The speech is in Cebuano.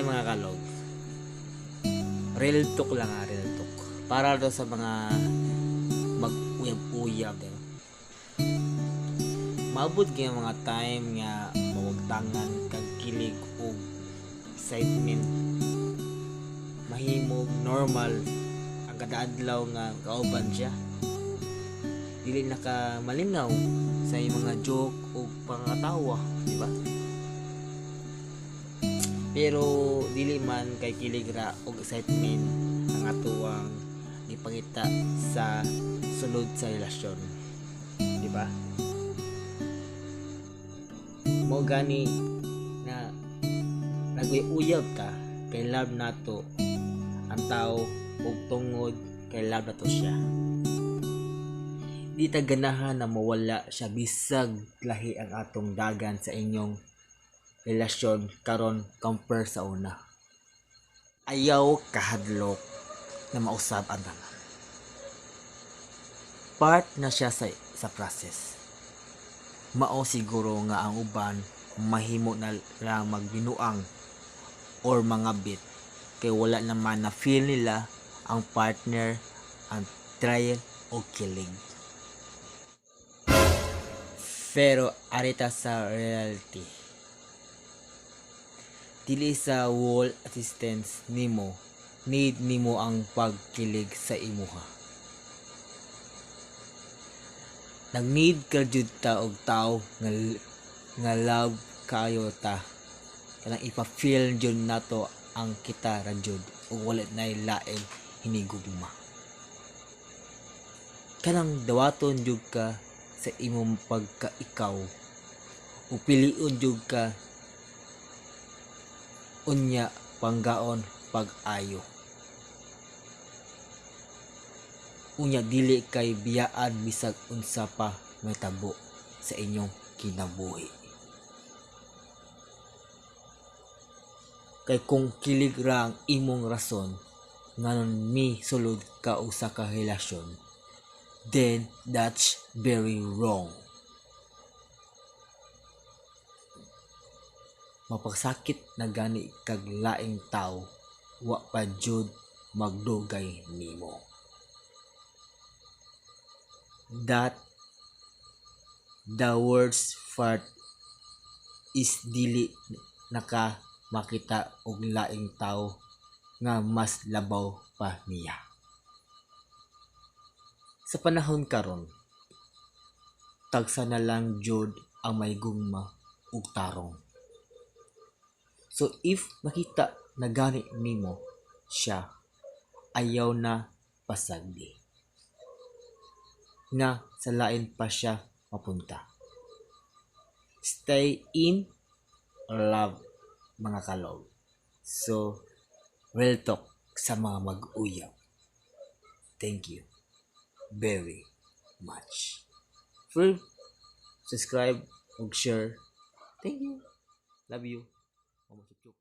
Hi, mga kalog. Real talk lang ha, real talk. Para to sa mga mag-uyab-uyab, di ba? Maabot kay mga time nga mawagtangan kag kilig og excitement. Mahimog normal ang kada adlaw nga kauban siya. Dili na ka malingaw sa iyang mga joke o pangatawa, di ba? Pero dili man kay kilig ra og excitement ang atuang gipangita sa sulod sa relasyon. Di ba? Mao gani na naguyab ta kay love nato ang tao ug tungod kay love nato siya. Di ta ganahan na mawala siya bisag lahi ang atong dagan sa inyong relasyon karon compare sa una. Ayaw kahadlok na mausab ang tanan. Part na siya sa process. Mao siguro nga ang uban mahimo na lang magbinuang or mga bit kay wala naman na feel nila ang partner ang thrill o kilig. Pero arita sa reality. Dili sa whole existence nimo need nimo ang pagkilig sa imuha. Nag-need ka jud ta og tawo nga love kaayo ta. Kanang ipa-feel jud nato ang kita ra jud ug wala nay laing hinigugma. Kanang dawaton jud ka sa imong pagka-ikaw ug pilion jud ka unya panggaon pag-ayo. Unya dili kay biyaan bisag unsa pa mahitabo sa inyong kinabuhi. Kay kung kilig ra ang imong rason nganon mi sulod ka usa ka relasyon, then that's very wrong. Mapasakit na gani kag laing tawo, wa pa jud magdugay nimo. That the worst part is dili naka makita og laing tawo nga mas labaw pa niya. Sa panahon karon, tagsa na lang jud ang may gugma ug tarong. So if makita na gani nimo siya, ayaw na pasagdi nga sa lain pa siya mapunta. Stay in love, mga kalog. So, real talk sa mga mag-uyab. Thank you very much. Free subscribe ug share. Thank you. Love you. Mama Chup Chup.